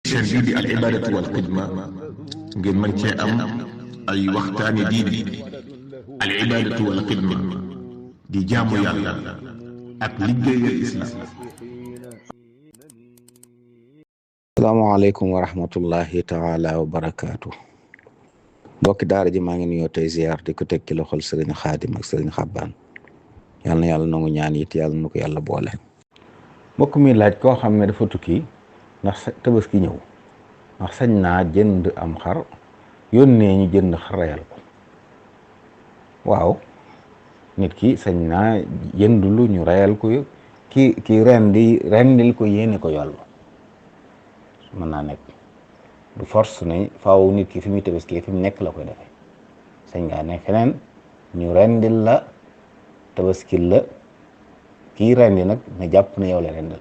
chaîne bii di al ibadatu wal xidma ngeen mën cee am ay waxtaani diine. al ibadatu wal xidma di jaamu yàlla ak liggéeyal islam. salaamaaleykum wa rahmatullahi taala wa barakaatu. mbokki daara ji maa ngi nuyoo tey ziar di ko teg ci loxol sëriñ xaadim ak sëriñ xabbaan yàlla na yàlla nangu ñaan it yàlla na ko yàlla boole. mbokk mi laaj koo xam ne dafa tukki ndax tabaski ñëw ndax sañ naa jënd am xar yónnee ñu jënd xar rayal ko. waaw nit ki sañ naa jënd lu ñu rayal ko ki rendil ko yéene ko yool mën naa nekk du force ne faaw nit ki fi muy tabaski fi mu nekk la koy defee sañ ngaa ne feneen ñu rendil la tabaskil la kii rendi nag nga jàpp ne yow la rendil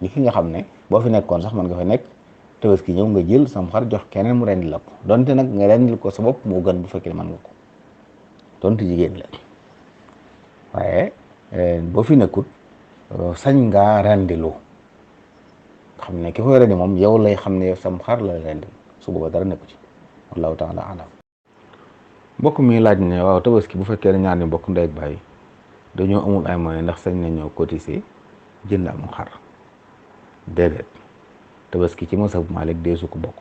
li ki nga xam ne boo fi nekkoon sax mën nga fa nekk tabaski ñëw nga jël sam xar jox keneen mu rendil la ko donte nag nga rendil ko sa bopp moo gën bu fekkee mën nga ko donte jigéen la waaye boo fi nekkut sañ ngaa rendilu xam ne ki koy rendi moom yow lay xam ne yow sam xar la rendi su booba dara nekku ci wallahu taala alam. mbokk mi laaj ne waaw tabaski bu fekkee ne ñaar ni mbokk ndey ak baay dañoo amul ay moyens ndax sañ nañoo cotiser jënd am xar. déedéet tabaski ci masab Maalik deesu ko bokk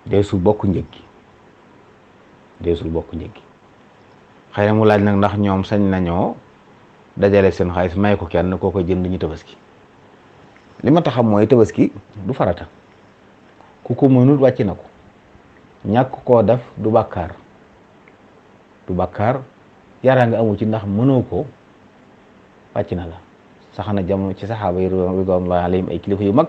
deesul bokk njëg gi xëy na mu laaj nag ndax ñoom sañ nañoo dajale seen xaalis may ko kenn koo ko jënd ñu tabaski. li ma taxam mooy tabaski du farata ku ko mënut wàcc na ko ñàkk koo def du bàkkaar yaraa nga amu ci ndax mënoo ko wàcc na la. sax na jamono ci saxaaba yi ridwanullahi alayhim ay kilifa yu mag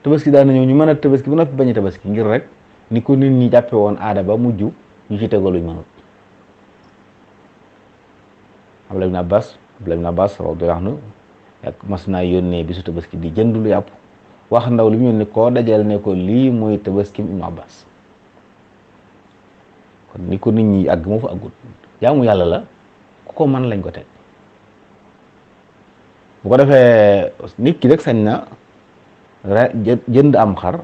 tabaski daan na ñëw ñu mën a tabaski bu noppi bañ a tabaski ngir rek ni ko nit ñi jàppe woon aada ba mujj ñu ci tegaluñ mënut. Abdullah ibn Abbas radiyallahu anhu ak mas naa yónnee bisu tabaski di jënd lu yàpp wax ndaw li mu yónnee koo dajal ne ko lii mooy tabaski ibnu Abbas kon ni ko nit ñi àgg moo fa àggut jaamu yàlla la ku ko mën lañ ko teg bu ko defee nit ki rek sañ na jënd am xar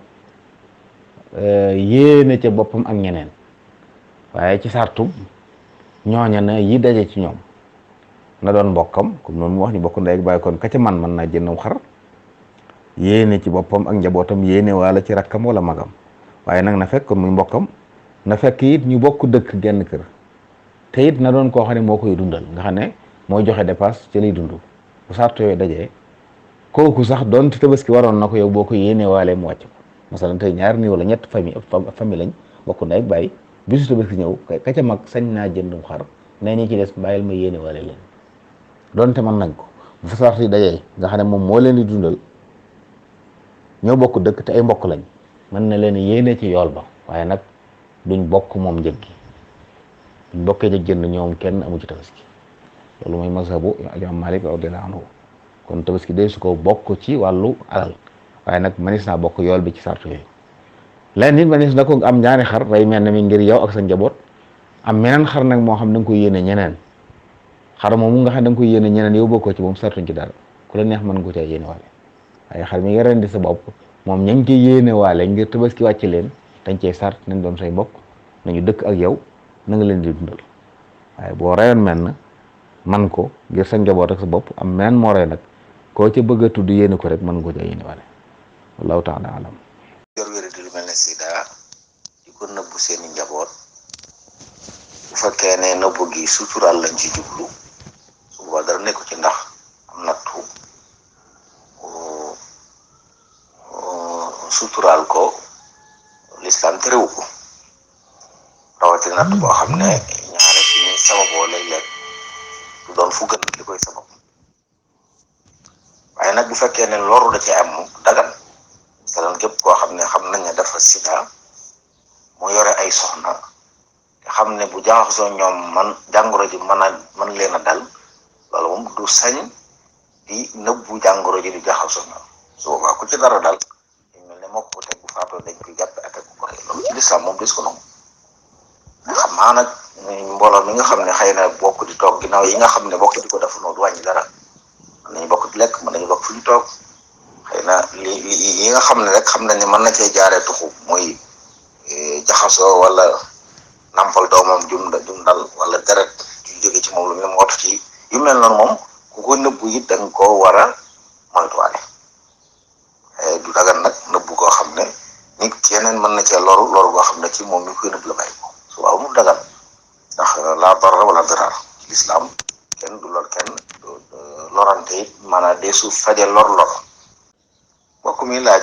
yéene ca boppam ak ñeneen waaye ci sartu ñooña na yi daje ci ñoom na doon mbokkam comme noonu mu wax ñu bokk ndey ak baay kon ka ca man mën naa jëndam xar yéene ci boppam ak njabootam yéene wala ci rakkam wala magam waaye nag na fekk kon muy mbokkam na fekk it ñu bokk dëkk genn kër te it na doon koo xam ne moo koy dundal nga xam ne mooy joxe dépasse ci lay dund bu sartu yooyu dajee kooku sax doon te tabaski waroon na ko yow boo ko yéene waale mu wàcc ko masalan tey ñaar ni wala ñett famille lañ bokk ndey ak baay bisu tabaski ñëw ka ca mag sañ naa jëndum xar nee ñi ci des bàyyil ma yéene waale leen doonte mën nañ ko bu fa sartu yi dajee nga xam ne moom moo leen di dundal ñoo bokk dëkk te ay mbokk lañ mën na leen yéene ci yool ba waaye nag duñ bokk moom njëg gi buñ bokkee njëg jënd ñoom kenn amu ci tabaski loolu mooy mazhabu imam Malik radiyallahu anhu kon tabaski day su ko bokk ci wàllu alal waaye nag manis naa bokk yool bi ci sartu yooyu leen nit manis na ko am ñaari xar day mel ne mi ngir yow ak sa njaboot am meneen xar nag moo xam da nga koy yéene ñeneen xar moomu nga xam ne da nga koy yéene ñeneen yow bokkoo ci moom sartuñ ci dara ku la neex mën nga ko caa yéene waale waaye xar mi nga rendi sa bopp moom ña ngi ciy yéene waale ngir tabaski wàcc leen dañ cey sart nañ doon say mbokk nañu dëkk ak yow na nga leen di dundal waaye boo reyoon mel man ko ngir sa njaboot ak sa bopp am meneen moo rey nag koo ca bëgg a tudd yéene ko rek mën nga ko caa yéene waale wallahu taala alam. yor wéradi lu mel ne sida di ko nëbbu seeni njaboot bu fekkee ne nëbbu gi suturaal lañ ci jublu su boobaa dara nekku ci ndax am nattu suturaal ko lislaam terewu ko rawatina natt boo xam ne ñaare fi ñuy sababoo léeg-léeg du doon fu gën li koy sabab waaye nag bu fekkee ne loru da ci am dagan salan képp koo xam ne xam nañ ne dafa sida mu yore ay soxna te xam ne bu jaxasoo ñoom man jàngoro ji mën leen a dal loolu moom du sañ di nëbbu jàngoro ji di jaxasoo ñoom su boobaa ku ci dara dal mokk te bu faatoo dañ koy jàppe ak ko rey loolu ci lislaam moom des ko nangu xam naa nag mbooloo mi nga xam ne xëy na bokk di toog ginnaaw yi nga xam ne bokk di ko def noonu du wàññi dara mën nañu bokk di lekk mën nañu bokk fu ñu toog xëy na yi nga xam ne rek xam nañ ne mën na cee jaaree tuxu muy jaxasoo wala nampal doomam jum dal wala deret ju jóge ci moom lu mu mootu ci yu mel noonu moom ku ko nëbbu it da nga koo war a moytuwaale du dagan nag nëbbu koo xam ne nit keneen mën na cee loru goo xam ne ci moom mi koy nëbb la bàyyi ko su waaw mu dagan ndax laa darara wala dirar ci lislaam kenn du lor kenn lorante it maanaam dee suuf faje lor mbokk mi laaj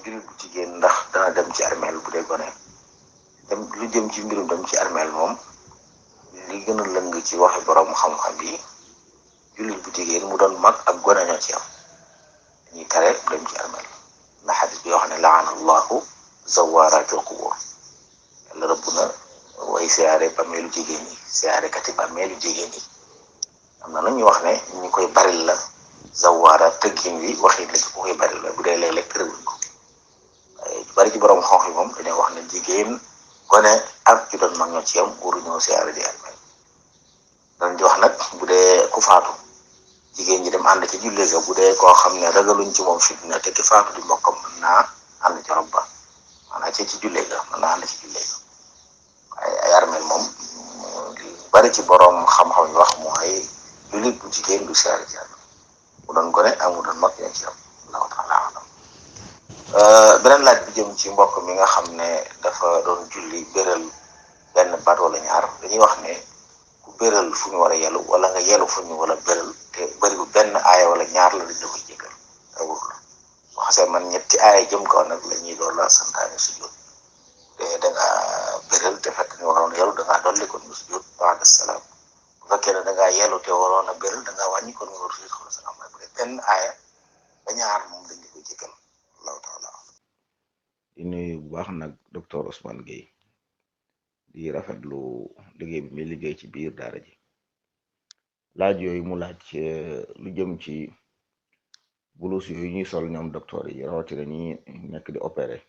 jullit bu jigéen ndax dana dem ci armeel bu dee gone dem lu jëm ci mbirum dem ci armeel moom li gën a lëng ci waxi borom xam-xam yi jullit bu jigéen mu doon mag ak gone ñoo ci am dañuy tere dem ci armeel na xadis bi yoo xam ne laana allahu zawaratil qubur yàlla rëbb na way siyaare bàmmeelu jigéen yi siyaare kati bàmmeelu jigéen yi am na ñu wax ne ñu koy baril la zawara tëggin wi waxi la ko koy baril la bu dee léeg-léeg tërëwuñ ko waaye bari ci borom xonq yi moom dañoo wax ne jigéen gone ak ju doon mag ñoo ci am wuru ñoo siyaare di armeel dañ di wax nag bu dee ku faatu jigéen ñi dem ànd ci jullee ga bu dee koo xam ne ragaluñ ci moom fitna te ki faatu di mbokkam mën naa ànd ci rob ba maanaam ci jullee ga mën naa ànd ci jullee ga waaye ay armeel moom li bari ci borom xam-xam yi wax mooy jullit bu jigéen du siyaare ci armeel mu doon gone ak mu doon mag ñoo ci am allahu taala alam beneen laaj bi jëm ci mbokk mi nga xam ne dafa doon julli béral benn baat wala ñaar dañuy wax ne ku béral fu ñu war a yelu wala nga yelu fu ñu wala béral te bëriwu benn aaya wala ñaar la dañ la koy jégal awur la boo xasee man ñetti aaya jëm kaw nag la ñuy doon la santaane sujjóot te da nga béral te fekk ni waroon yelu da ngaa dolli kon nga sujjóot ba'da salaam bu fekkee ne da ngaa yelu te waroon a béral da ngaa wàññi kon nga war sujjóot xool salaam waaye bu dee benn aaya ba ñaar moom dañ la koy jégal allahu taala di nuyu bu baax nag docteur Ousmane Gueye di rafetlu liggéey bi muy liggéey ci biir daara ji laaj yooyu mu laaj lu jëm ci bulus yooyu ñuy sol ñoom docteur yi rawatina ñi nekk di opéré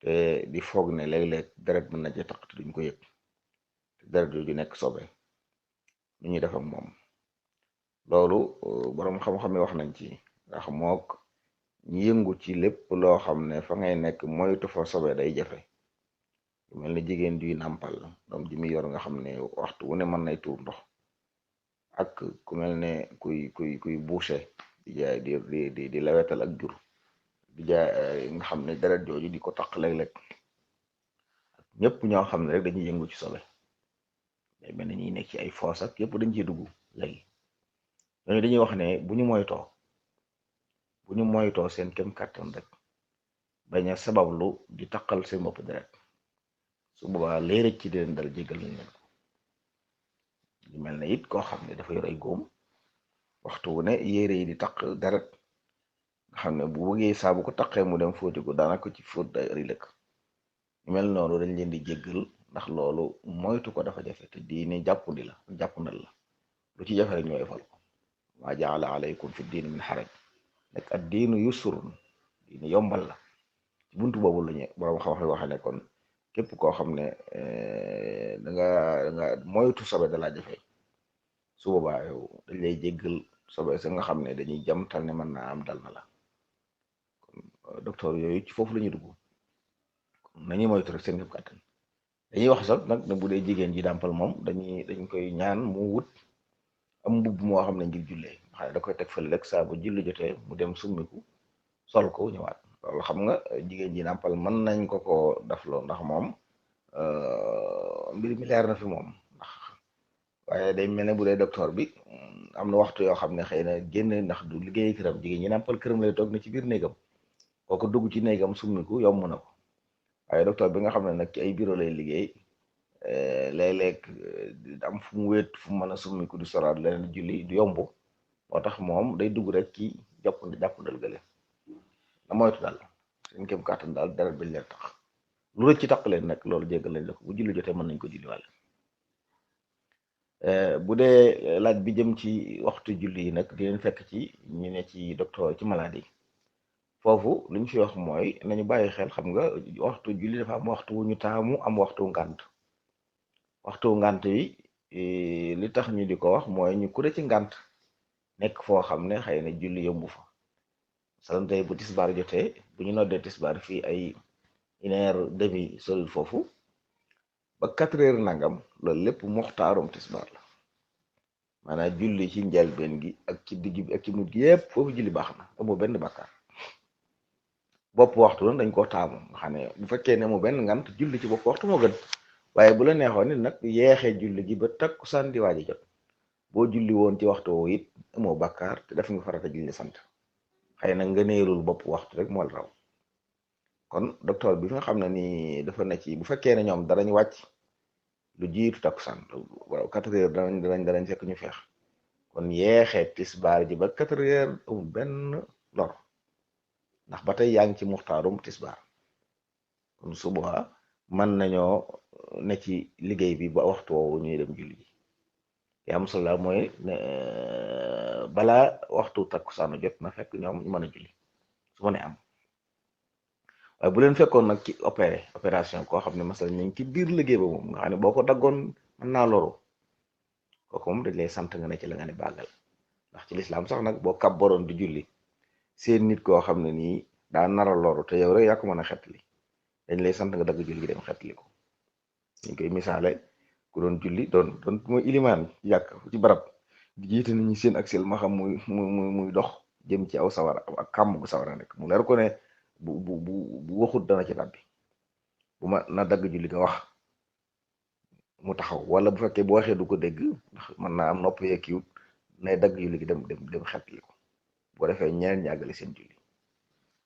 te di foog ne léeg-léeg deret mën na ci taq te duñ ko yëg te deret yooyu nekk sobe nu ñuy def ak moom loolu boroom xam-xam yi wax nañ ci ndax mook ñi yëngu ci lépp loo xam ne fa ngay nekk moytu fa sobe day jafe mel ni jigéen juy nàmpal doom ji muy yor nga xam ne waxtu wu ne mën nay tuur ndox ak ku mel ne kuy boucher di jaay di lawetal ak jur di jaay nga xam ne deret jooju di ko taq léeg-léeg ak ñëpp ñoo xam ne rek dañuy yëngu ci sobe day mel ne ñuy nekk ci ay foos ak yëpp dañ ciy dugg léegi ñooñu dañuy wax ne bu ñu moytoo seen kem kàttan rek bañ a sabablu di taqal seen bopp deret su boobaa léeg ci leen dal jégal nañ leen ko lu mel ne it koo xam ne dafa yor ay góom waxtu wu ne yére yi di taq deret nga xam ne bu bëggee saa bu ko taqee mu dem fóoti ko daanaka ci fóot day ëri lëkk ñu mel noonu dañ leen di jéggal ndax loolu moytu ko dafa jafe te diine jàppandi la jàppandal la lu ci jafe rek ñooy fal ko maa jaala alaykum fi diini min xaraj nekk ad diinu yusrun diine yombal la ci buntu boobu la ñu borom xam-xam waxe ne kon képp koo xam ne da nga moytu sobe da laa jafe su boobaa yow dañ lay jéggal sobe sa nga xam ne dañuy jamtal ne mën naa am dal na la kon docteur yooyu ci foofu la ñuy dugg nañuy moytu rek seen képp kàttan dañuy wax sax nag ne bu dee jigéen ji dàmpal moom dañ koy ñaan mu wut am mbubb moo xam ne ngir jullee xam ne da koy teg fële rek saa bu julli jotee mu dem summiku sol ko ñëwaat loolu xam nga jigéen ji nàmpal mën nañ ko dafloo ndax moom mbir mi leer na fi moom ndax waaye day mel ne bu dee docteur bi am na waxtu yoo xam ne xëy na génn ndax du liggéey këram jigéen ñi nàmpal këram lay toog na ci biir néegam kooku dugg ci néegam summiku yomb na ko waaye docteur bi nga xam ne nag ci ay bureau lay liggéey léeg-léeg am fu mu wéet fu mu mën a summiku di soraat leneen julli du yomb moo tax moom day dugg rek ci jàppandal gële na moytu daal seen kéem kàttan daal dara bañ leen tax lu rëcc ci taq leen nag loolu jéggal lañ la ko bu julli jotee mën nañ ko julli wàll bu dee laaj bi jëm ci waxtu julli yi nag di leen fekk ci ñu ne ci docteur ci maladie foofu li ñu fi wax mooy nañu bàyyi xel xam nga waxtu julli dafa am waxtu wu ñu taamu am waxtu ngànt wi li tax ñu di ko wax mooy ñu ku ci ngànt nekk foo xam ne xëy na julli yombu fa salam tey bu tisbaar jotee bu ñu noddee tisbaar fii ay 1h30 sol foofu ba 4h nangam loolu lépp muxtaarum tisbaar la maanaam julli ci njëlbeen gi ak ci digg bi ak ci mujj gi yëpp foofu julli baax na amoo benn bàkkaar bopp waxtu la dañ koo taamu nga xam ne bu fekkee ne amoo benn ngant julli ci bopp waxtu moo gën waaye bu la neexoon nit nag yeexee julli gi ba takkusaan di waaj a jot boo julli woon ci waxtu woowu it amoo bàkkaar te def nga farata julli sant xëy na nga neerul bopp waxtu rek moo la raw kon docteur bi nga xam ne nii dafa ne ci bu fekkee ne ñoom danañ wàcc lu jiitu takkusaan waaw 4h danañ fekk ñu feex kon yeexee tisbaar ji ba 4h amul benn lor ndax ba tey yaa ngi ci muxtaarum tisbaar kon suba mën nañoo ne ci liggéey bi ba waxtu woowu ñuy dem julli ji li am solo mooy balaa waxtu takkusaanu jot na fekk ñoom ñu mën a julli su ma ne am waaye bu leen fekkoon nag ci opération koo xam ne masal ñu ngi ci biir liggéey ba moom nga xam ne boo ko daggoon mën naa loru kooku moom dañ lay sant nga ne ci la nga ne bàggal ndax ci lislaam sax nag boo kàbbaroon di julli seen nit koo xam ne nii daa nara loru te yow rek yaa ko mën a xettali dañ lay sant nga dagg julli gi dem xettali ko ñu koy misaale ku doon julli doon mooy ilimaan yàq ci barab di jiite nit ñi seen aksel ma xam muy dox jëm ci aw sawara ak kàmm gu sawara rek mu leer ko ne bu waxut dana ci dabbi bu ma na dagg julli nga wax mu taxaw wala bu fekkee bu waxee du ko dégg ndax mën naa am nopp yeekiwut nay dagg julli gi dem xettali ko boo defee ñeneen ñàggale seen julli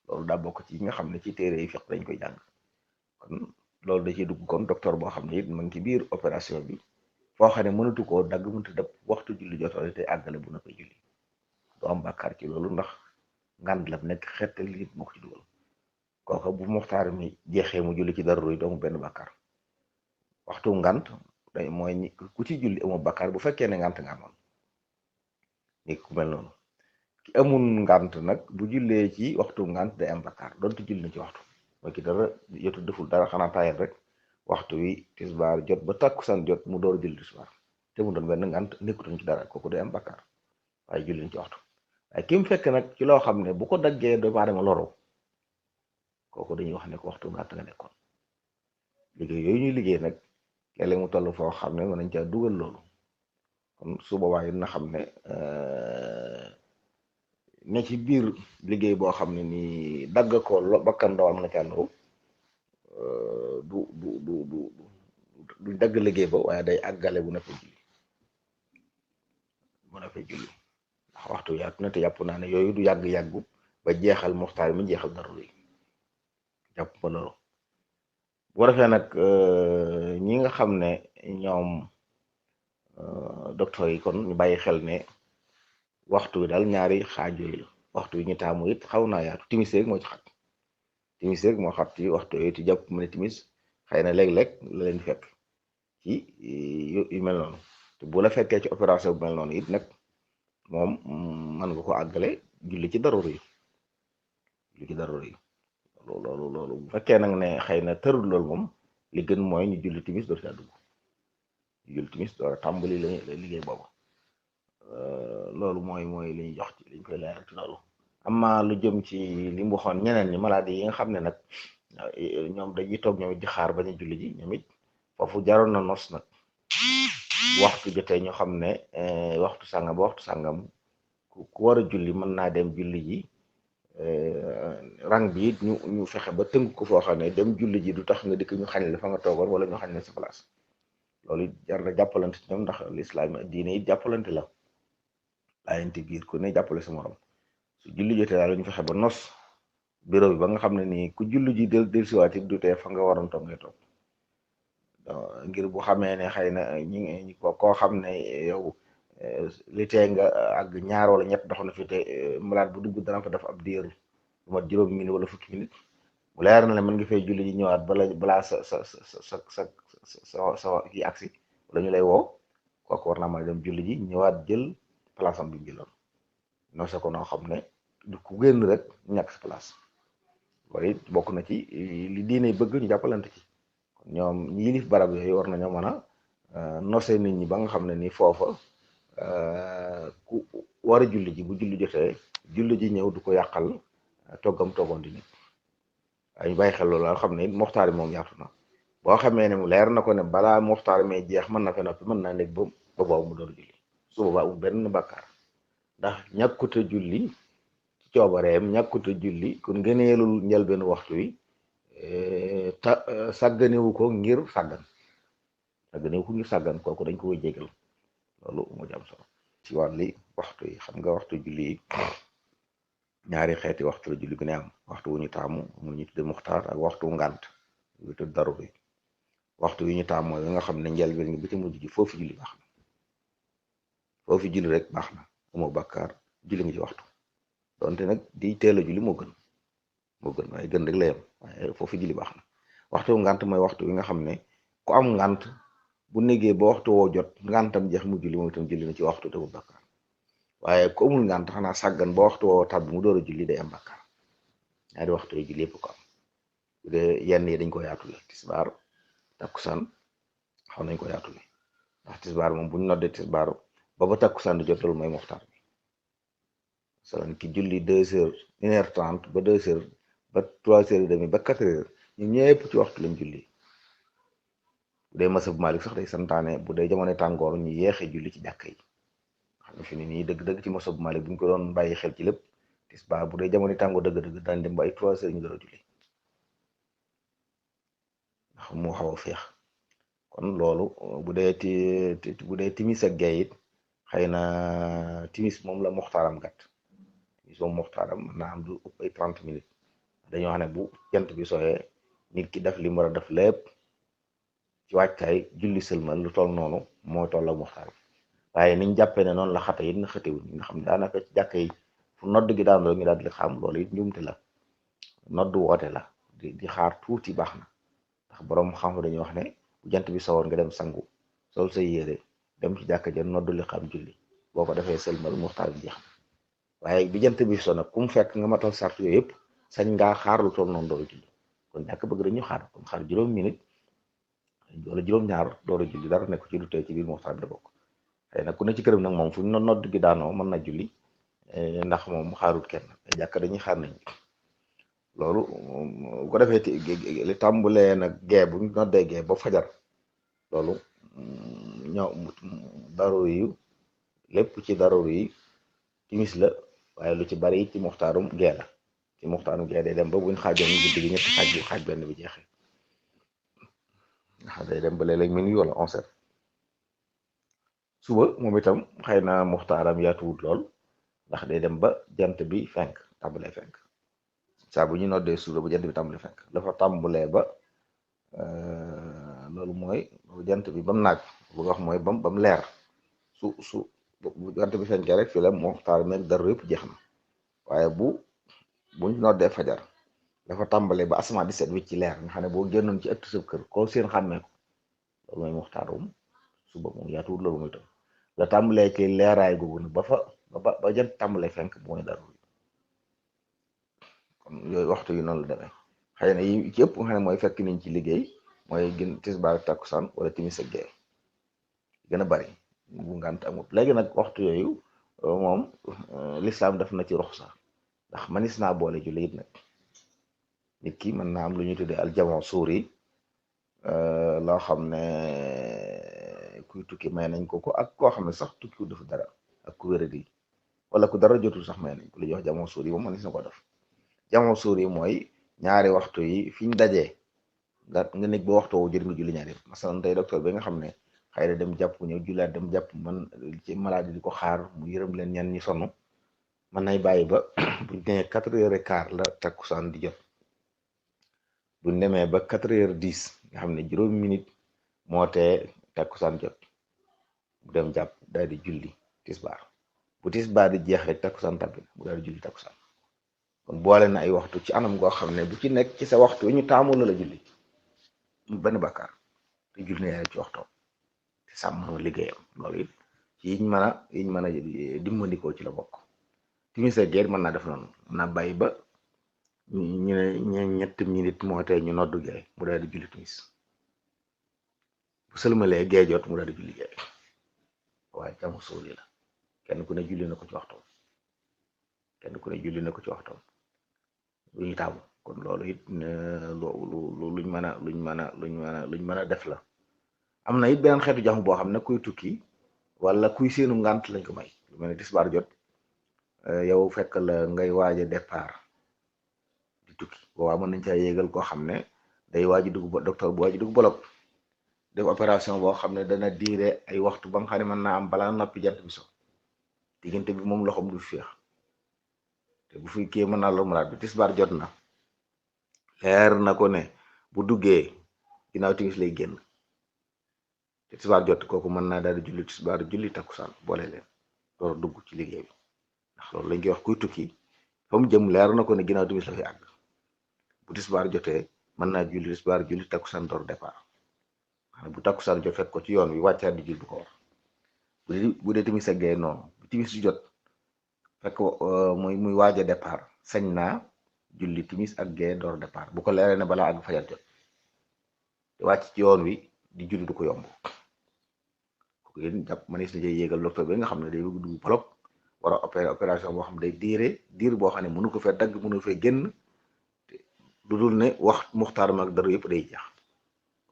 loolu daa bokk ci nga xam ne ci téere yi fiq dañ koy jàng kon loolu da ciy dugg kon docteur boo xam ne it mu ngi ci biir opération bi foo xam ne mënatu koo dagg mënta dëpp waxtu julli jotoon te àggale bu na koy julli du am bàkkaar ci loolu ndax ngànd la nekk xettali nit moo ko ci dugal kooka bu muxtaar mi jeexee mu julli ci dara ruy doomu benn bàkkaar waxtu ngant day mooy ku ci julli amoo bàkkaar bu fekkee ne ngant nga amoon ni ku mel noonu ki amul ngant nag bu jullee ci waxtu ngant day am bàkkaar doonte julli na ci waxtu mooy ki dara jotu deful dara xanaa taayal rek waxtu wi tisbaar jot ba takkusaan jot mu door julli tisbaar te mu doon benn ngant nekkutuñ ci dara kooku day am bàkkaar waaye julli na ci waxtu waaye ki mu fekk nag ci loo xam ne bu ko daggee doomu aadama loru kooku dañuy wax ne ko waxtu ngant nga nekkoon liggéey yooyu ñuy liggéey nag léeg-léeg mu toll foo xam ne mën nañ caa dugal loolu kon su boobaa yi na xam ne ne ci biir liggéey boo xam ne nii dagg ko bakkan doo am na ca loru du dagg liggéey ba waaye day àggale bu nekkee julli ndax waxtu yaatu na te jàpp naa ne yooyu du yàgg-yàggu ba jeexal muxtaar mi jeexal dara yi jàpp ma loolu bu defee nag ñi nga xam ne ñoom docteur yi kon ñu bàyyi xel ne waxtu wi daal ñaari xaaj yooyu la waxtu wi ñu taamu it xaw naa yaatu timis rek moo ci xat timis rek moo xat ci waxtu yooyu te jàpp ma ne timis xëy na léeg-léeg la leen fekk ci yu mel noonu te bu la fekkee ci opération bu mel noonu it nag moom mën nga ko àggale julli ci daruri yi loolu bu fekkee nag ne xëy na tërul loolu moom li gën mooy ñu julli timis door caa dugg ñu julli timis door a tàmbali la liggéey boobu loolu mooy li ñuy jox ci liñ koy leeral ci loolu amma lu jëm ci li mu waxoon ñeneen ñi maladie yi nga xam ne nag ñoom dañuy toog ñoom it di xaar bañ a julli ji ñoom it foofu jaroon na nos nag waxtu jotee ñu xam ne waxtu sàngam ba waxtu sàngam ku war a julli mën naa dem julli ji rang bi it ñu fexe ba tënk ko foo xam ne dem julli ji du tax nga dikk ñu xañ la fa nga toogoon wala ñu xañ la sa place loolu it jar na jàppalante ci ñoom ndax lislaam diine it jàppalante la laayante biir ku ne jàppale sa morom su julli jotee daal ñu fexe ba nos bureau bi ba nga xam ne nii ku julli ji del siwaat it du tee fa nga waroon toog ngay toog ngir bu xamee ne xëy na ñi koo xam ne yow li tee nga àgg ñaar wala ñett dox na fi te malade bu dugg dana fa def ab diir lu mat juróomi minute wala fukki minute bu leer na la mën nga fay julli ji ñëwaat balaa sa kii agsi wala ñu lay woo kooku war naa mën a dem julli ji ñëwaat jël place am bi mu jëloon noo sa ko noo xam ne du ku génn rek ñàkk sa place loolu it bokk na ci li diine bëgg ñu jàppalante ci kon ñoom ñi yilif barab yooyu war nañoo mën a nose nit ñi ba nga xam ne ni foofa ku war a julli ji bu julli jotee julli ji ñëw du ko yàqal toggam toggoon di nit waaye ñu bàyyi xel loolu daal xam ne moxtaar bi moom yaatu na boo xamee ne mu leer na ko ne balaa moxtaar mee jeex mën na fa noppi mën naa nekk ba boobu mu door julli su boobaa amul benn bàkkaar ndax ñàkkuta julli ci coobareem ñàkkuta julli kon ngëneelul njëlbeen waxtu wi sàgganewu ko ngir sàggan kooku dañ ko koy jégal loolu moo ci am solo ci wàlli waxtu yi xam nga waxtu julli yi ñaari xeeti waxtu la julli gu ne am waxtu wu ñu taamu mu ñu tudde muxtaar ak waxtu ngànt yu tudd daruri waxtu yu ñu taamu mooy nga xam ne njëlbeen ngi ba ci mujj gi foofu julli baax na foofu julli rek baax na amoo bàkkaar julli nga ci waxtu donte nag di teel a julli moo gën waaye gën rek la yem waaye foofu julli baax na waxtu ngànt mooy waxtu wi nga xam ne ku am ngànt bu négee ba waxtu woo jot ngàntam jeex mu julli moom itam julli na ci waxtu te bu bàkkaar waaye ku amul ngànt xanaa sàggan ba waxtu woo tàbbi mu door a julli day am bàkkaar ñaari waxtu yi julli yëpp ko am bu dee yenn yi dañ ko yaatule tisbaar takkusaan xaw nañ ko yaatule ndax tisbaar moom bu ñu noddee tisbaar ba takkusaan di jot loolu mooy muxtaar bi masalan ki julli 2 heures 1 heure 30 ba 2 heures ba 3 heures et demi ba 4 heures ñu ñëpp ci waxtu lañ julli bu dee masab Malik sax day santaane bu dee jamono tàngoor ñu yeexee julli ci jàkka yi xam ne fi ni nii dëgg-dëgg ci masab Malik bu ñu ko doon bàyyi xel ci lépp tisbaar bu dee jamono tàngoor dëgg-dëgg daañ dem ba ay 3 heures ñu door a julli ndax moo xaw a féex kon loolu bu dee timis ak gee it xëy na timis moom la moxtaaram gàtt timis moom moxtaaram mën naa am du ëpp ay 30 minutes dañoo xam ne bu jant bi soxee nit ki def li mu war a def lépp ci wàccaay julli sëlmal lu toll noonu moo toll ak moxtaar bi waaye niñ jàppee ne noonu la xate it na xatewul nga xam ne daanaka ci jàkka yi fu nodd gi daan rek ñu daal di xam loolu it njumte la nodd woote la di xaar tuuti baax na ndax borom xam dañuy wax ne bu jant bi sowoon nga dem sangu sol say yére dem ci jàkka ja noddu li xam julli boo ko defee sëlmal muxtaar bi jeex na waaye bi jant bi so nag ku mu fekk nga matal sart yooyu yëpp sañ ngaa xaar lu toll noonu door a julli kon ñàkk bëgg dañu xaar kon xaar juróom minute wala juróom-ñaar door a julli dara nekk ci du tey ci biir muxtaar bi da bokk xëy nag ku ne ci këram nag moom fu ñu nodd gi daanoo mën na julli ndax moom xaarut kenn ay jàkka dañuy xaar nañ loolu bu ko defee li tàmbulee nag gee bu ñu noddee gee ba fajar loolu ñoo daroor yi lépp ci daroor yi timis la waaye lu ci bari ci muxtaarum gee la ci muxtaarum gee day dem ba buñ xaajoon guddi gi ñetti xaaj benn bi jeexee ndax day dem ba léeg-léeg minuit wala 11 heures suba moom itam xëy na muxtaaram yaatuwut lool ndax day dem ba jant bi fenk tàmbalee fenk saa bu ñu noddee suba ba jant bi tàmbalee fenk dafa tàmbalee ba loolu mooy jant bi bam naaj bu nga wax mooy bam leer su bu jant bi fenkee rek fi la muxtaar meeg dara yëpp jeex na waaye buñ noddee fajar dafa tàmbalee ba asamaan di set wi ci leer nga xam ne boo génnoon ci ëttu sa kër ko seen xàmmee ko loolu mooy muxtaarum suba moom yaatuwut loolu mooy tam la tàmbalee ci leeraay googu nag ba jant tàmbalee fenk bu mooy dara kon yooyu waxtu yi noonu la demee xëy na yi ci ëpp nga xam ne mooy fekk niñ ci liggéey mooy gën tisbaar takkusaan wala timis ak gee gën a bari bu ngànt amut léegi nag waxtu yooyu moom lislaam def na ci ruxsa ndax manis naa boole julli it nag nit ki mën naa am lu ñuy tuddee aljamoo suuri loo xam ne kuy tukki may nañ ko ak koo xam ne sax tukki dafa dara ak ku wéradi wala ku dara jotul sax may nañ ko lu ñuy wax jamoo suuri moom manis na ko def jamoo suuri mooy ñaari waxtu yi fi ñu dajee nga nekk ba waxtu woo jër nga julli ñaari masalan tey docteur bi nga xam ne xëy na dem jàpp ñëw jullaat dem jàpp man ci maladie di ko xaar mu yërëm leen ñan ñi sonn mën nay bàyyi ba buñ demee 4h15 la takkusaan di jot buñ demee ba 4h10 nga xam ne juróomi minute moo tee takkusaan jot bu dem jàpp daal di julli tisbaar bu tisbaar di jeex rek takkusaan tàbbi bu daal di julli takkusaan kon boole na ay waxtu ci anam goo xam ne bu ci nekk ci sa waxtu ñu taamu la julli benn bakkaar te julli ne ci waxtoom te sàmm liggéeyam loolu it ci yiñ mën a dimbandikoo ci la bokk timis ak gee mën naa def noonu mën naa bàyyi ba ñu ne ñetti minute moo tee ñu noddu gee mu daal di julli timis bu sëlmalee gee jot mu daal di julli gee waaye jamu suuli la kenn ku ne julli na ko ci waxtoom lu ñu taamu kon loolu it lu luñ mën a def la. am na it beneen xeetu jàmm boo xam ne kuy tukki wala kuy seenu ngànt lañ ko may lu mel ne tisbaar jot yow fekk la ngay waaj a départ di tukki boobaa mën nañ caa yéegal koo xam ne day waaj dugg docteur bu waaj dugg bolog def opération boo xam ne dana diire ay waxtu ba nga xam ne mën naa am balaa noppi jant bi so diggante bi moom loxoom du féex te bu fi kii mën naa loolu malaat bi tisbaar jot na leer na ko ne bu duggee ginnaaw timis lay génn te tisbaar jot kooku mën naa daal di julli tisbaar julli takkusaan boole leen door dugg ci liggéey bi ndax loolu lañ koy wax kuy tukki fa mu jëm leer na ko ne ginnaaw timis la fi àgg bu tisbaar jotee mën naa julli tisbaar julli takkusaan door départ bu takkusaan jot fekk ko ci yoon wi wàccaat di julli du ko war bu dee timis ak gee noonu bu timis di jot fekk muy waaj a départ sañ naa julli timis ak gee door départ bu ko leeree ne balaa àgg fajar jot te wàcc ci yoon wi di julli du ko yomb kooku yéen jàpp mënees na cee yéegal docteur bi nga xam ne day bëgg dugg bloc war a opération boo xam ne day diir boo xam ne mënu ko fee dagg mënu fee génn lu dul ne wax muxtaaram ak dara yëpp day jeex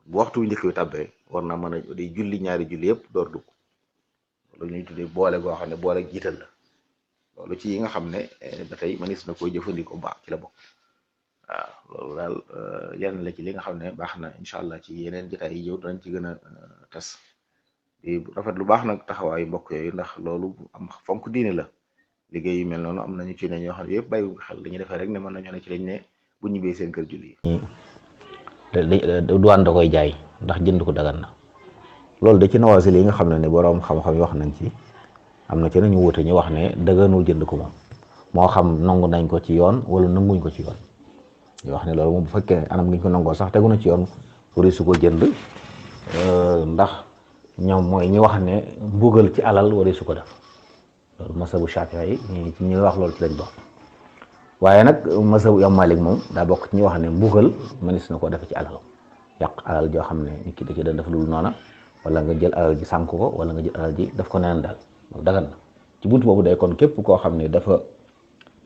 bu waxtu wu njëkk bi tàbbee war naa mën a day julli ñaari julli yëpp door dugg loolu ñuy tuddee boole goo xam ne boole jiital la loolu ci yi nga xam ne ba tey mënees na koy jëfandikoo baax ci la bokk waaw loolu daal yenn la ci li nga xam ne baax na incha allah ci yeneen jotaay yi yow danañ ci gën a tas di rafet lu baax nag taxawaayu mbokk yooyu ndax loolu am fonk diine la liggéey yu mel noonu am nañu ci ne ñoo xam ne yëpp bàyyi xel dañuy defee rek ne mën nañoo ne ci lañ ne bu ñibbee seen kër julli yi. douane da koy jaay ndax jënd ko dagan na loolu da ci nawaasil yi nga xam ne boroom xam-xam yi wax nañ ci am na ci nañu wute ñu wax ne daganul jënd ko moom moo xam nangu nañ ko ci yoon wala nanguñ ko ci yoon ñu wax ne loolu moom bu fekkee anam gi ñu ko nangoo sax tegu na ci yoon wari su ko jënd ndax ñoom mooy ñi wax ne mbugal ci alal wari su ko def loolu masabu Shaafi'i yi ñi wax loolu ci lañ bokk waaye nag masabu Imaam Maalik moom daa bokk ci ñi wax ne mbugal mënees na ko def ci alal yàq alal joo xam ne nit ki da ci doon def lu noona wala nga jël alal ji sànk ko wala nga jël alal ji daf ko neen daal loolu dagan na ci buntu boobu day kon képp koo xam ne dafa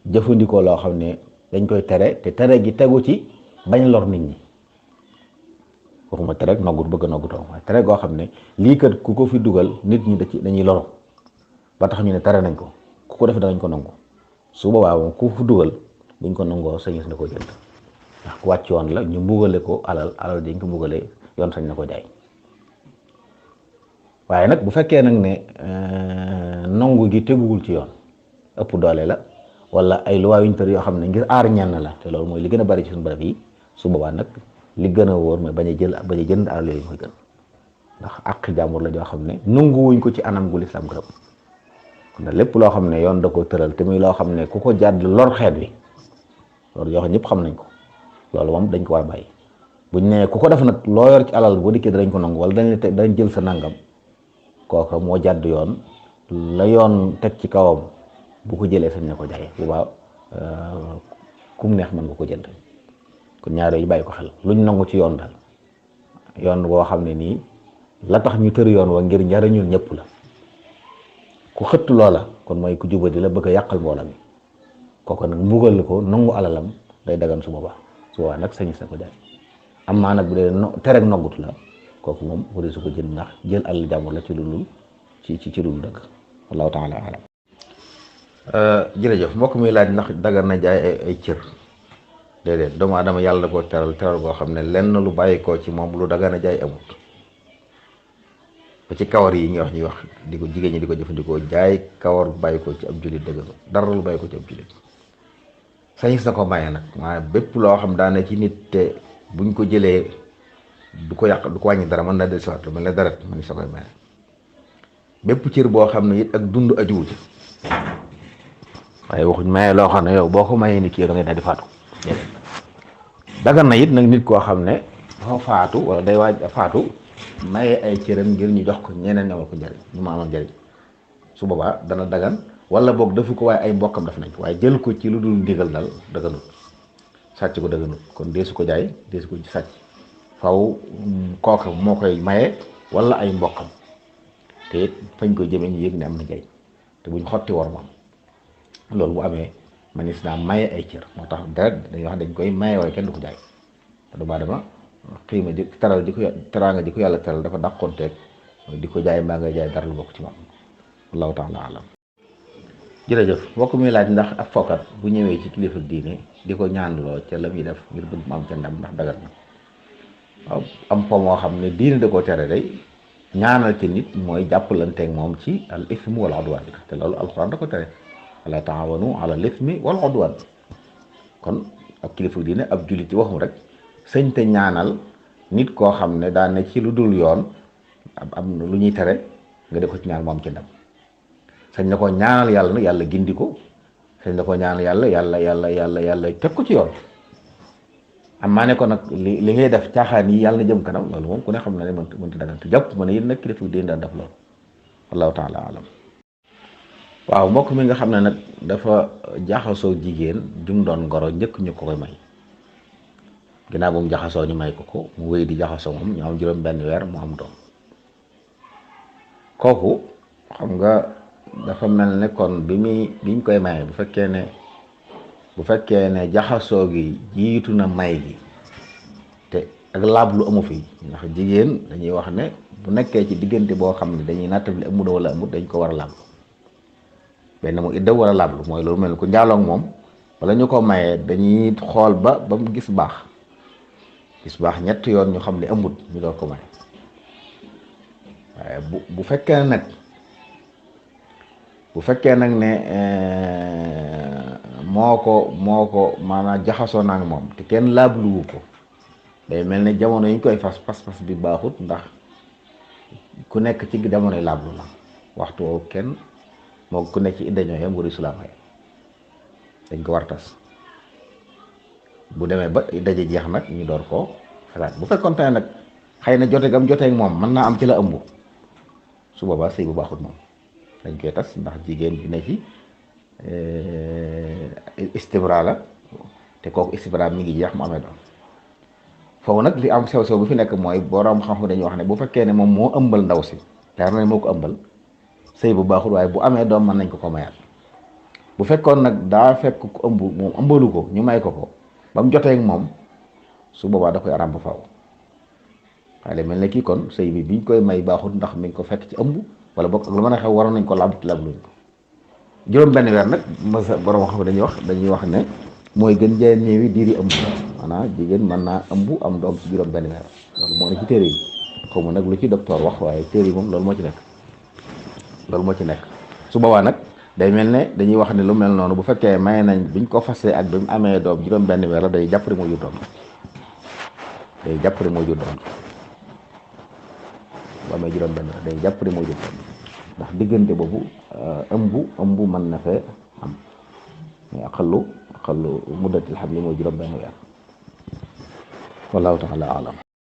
jëfandikoo loo xam ne dañ koy tere te tere gi tegu ci bañ lor nit ñi waxuma tere rek noggut bëgg noggutoo waaye tere goo xam ne lii kat ku ko fi dugal nit ñi dañuy loro ba tax ñu ne tere nañ ko ku ko def danañ ko nangu su boobaa moom ku fi dugal buñ ko nangoo sañis na ko jënd ndax ku wàcc yoon la ñu mbugale ko alal dañ ko mbugalee yoon sañ na ko jaay waaye nag bu fekkee nag ne nangu gi teguwul ci yoon ëpp doole la wala ay luwaa yuñ tër yoo xam ne ngir aar ñenn la te loolu mooy li gën a bari ci suñu barab yi su boobaa nag li gën a wóor mooy bañ a jënd alal yooyu mooy gën ndax àq jàmbur la joo xam ne nanguwuñ ko ci anam gu lislaam gërëm kon nag lépp loo xam ne yoon da ko tëral te muy loo xam ne ku ko jàdd lor xeet wi loolu yoo xam ñëpp xam nañ ko loolu moom dañ ko war a bàyyi buñ ne ku ko def nag loo yor ci alal boo dikkee danañ ko nangu wala dañ jël sa nangam kooka moo jàdd yoon la yoon teg ci kawam bu ko jëlee sañ na ko jaay bu baax kum neex mën nga ko jënd kon ñaar yooyu bàyyi ko xel luñ nangu ci yoon daal yoon boo xam ne nii la tax ñu tër yoon wa ngir njariñul ñëpp la ku xëtt loola kon mooy ku jubadi la bëgg a yàqal mbooloo mi kooku nag mbugal ko nangu alalam day dagan su boobaa nag sañis na ko jaay am maa nag bu dee tereg noggut la kooku moom wari su ko jënd ndax jël alal jàmbur la ci lulul ci lulu dëgg wallahu taala alam. jërëjëf mbokk mi laaj ndax dagan na jaay ay cër déedéet doomu aadama yàlla da koo teral boo xam ne lenn lu bàyyi koo ci moom lu dagan a jaay amut ba ci kawar yi ñuy wax di ko jigéen ñi di ko jëfandikoo jaay kawar bu bàyyi ko ci ab jullit dëgg dara lu bàyyi ko ci ab jullit sañis na ko maye nag maa bépp loo xam daane ci nit te buñ ko jëlee du ko yàq du ko wàññi dara mën naa del siwaat lu mel ne deret man sa koy maye bépp cër boo xam ne it ak dund ajuwu ci waaye waxuñ maye loo xam ne yow boo ko mayee nit ki da ngay daal di faatu dagan na it nag nit koo xam ne dafa faatu wala day waaj a faatu maye ay cëram ngir ñu jox ko ñeneen ñamal ko njariñ ñu ma amal njariñ su boobaa dana dagan wala boog defu ko waaye ay mbokkam def nañ ko waaye jël ko ci lu dul ndigal dal daganut sàcc ko daganut kon deesu ko jaay deesu ko ci sàcc faw kooka moo koy maye wala ay mbokkam te it fañ koy jëmee ñu yëg ne am na njariñ te buñ xotti war moom loolu bu amee manis naa maye ay cër moo tax deret dañuy wax dañ koy maye waaye kenn du ko jaay te doomu aadama xiima ji teral di ko teraanga ji ko yàlla teral dafa dàqonteeg di ko jaay mbaa ngay jaay dara lu bokk ci moom wallahu taala alam. jërëjëf mbokk mi laaj ndax ab fokkat bu ñëwee ci kilifa diine di ko ñaanloo ca la muy def ngir bëgg mu am ca ndam ndax dagat na waaw am po moo xam ne diine da koo tere day ñaanal ci nit mooy jàppalanteeg moom ci al ismi wal udwan te loolu alxuraan da ko tere wala taawanu ala al ismi wal udwan kon ab kilifa diine ab jullit ci waxum rek sëñ te ñaanal nit koo xam ne daa ne ci lu dul yoon am lu ñuy tere nga def ko ci ñaan moom ci ndam sañ na ko ñaanal yàlla nag yàlla gindi ko sañ na ko ñaanal yàlla teg ko ci yoon am maa ne ko nag li ngay def caaxaan yi yàlla na jëm kanam loolu moom ku ne xam na ne mënta dagan te jàpp ma ne yéen nag kilifa diine daan def loolu wallahu taala alam. waaw mbokk mi nga xam ne nag dafa jaxasoo jigéen jum doon ngoro njëkk ñu ko koy may ginnaaw bu mu jaxasoo ñu may ko mu wéy di jaxasoo moom ñu am juróom benn weer mu am doom kooku xam nga dafa mel ne kon biñ koy maye bu fekkee ne jaxasoo gi jiitu na may gi te ak laab lu amu fi ndax jigéen dañuy wax ne bu nekkee ci diggante boo xam ne dañuy nattabli amu na wala amut dañ ko war a laablu benn mu idda wala laablu mooy loolu mel ne ku njaaloog moom wala ñu ko mayee dañuy xool ba mu gis baax ñetti yoon ñu xam ne amut ñu door ko may waaye bu fekkee nag ne moo ko maanaam jaxasoo naa moom te kenn laabluwu ko day mel ne jamono yi ñu koy pas bi baaxut ndax ku nekk ci jamonoy laablu la waxtu woowu kenn moo ku nekk ci idda ñoo yam wari sulaamay dañ ko war tas bu demee ba daje jeex nag ñu door koo xalaat bu fekkoon te nag xëy na joteeg moom mën naa am ci la ëmb su boobaa sëy bu baaxut moom dañ koy tas ndax jigéen bi ne ci istibra la te kooku istibra mi ngi jeex mu amee doom foofu nag li am sew bu fi nekk mooy borom xam-xam dañuy wax ne bu fekkee ne moom moo ëmbal ndaw si leer na ne moo ko ëmbal sëy bu baaxul waaye bu amee doom mën nañ ko mayaat bu fekkoon nag daa fekk ku ëmb moom ëmbalu ko ñu may ko ba mu jotee ak moom su boobaa da koy araam ba faaw xale mel ne kii kon sëy bi biñ koy may baaxul ndax mi ngi ko fekk ci ëmb wala boog ak lu mën a xew waroon nañ ko labluñ ko juróom benn weer nag borom xam dañuy wax ne mooy gën jaay néewi diiri ëmb maanaam jigéen mën naa ëmb am doom ci juróom benn weer loolu moo ne ci téere yi xaw ma nag lu ci docteur wax waaye téere yi moom loolu moo ci nekk su boobaa nag day mel ne dañuy wax ne lu mel noonu bu fekkee may nañ biñ ko fasee ak bi mu amee doom juróom benn weer la day jàpp moo jur doom bu amee juróom benn weer day jàpp moo jur doom ndax diggante boobu ëmb mën na fee am mais aqallu muddatil hamli mooy juróom benn weer wallahu taala alam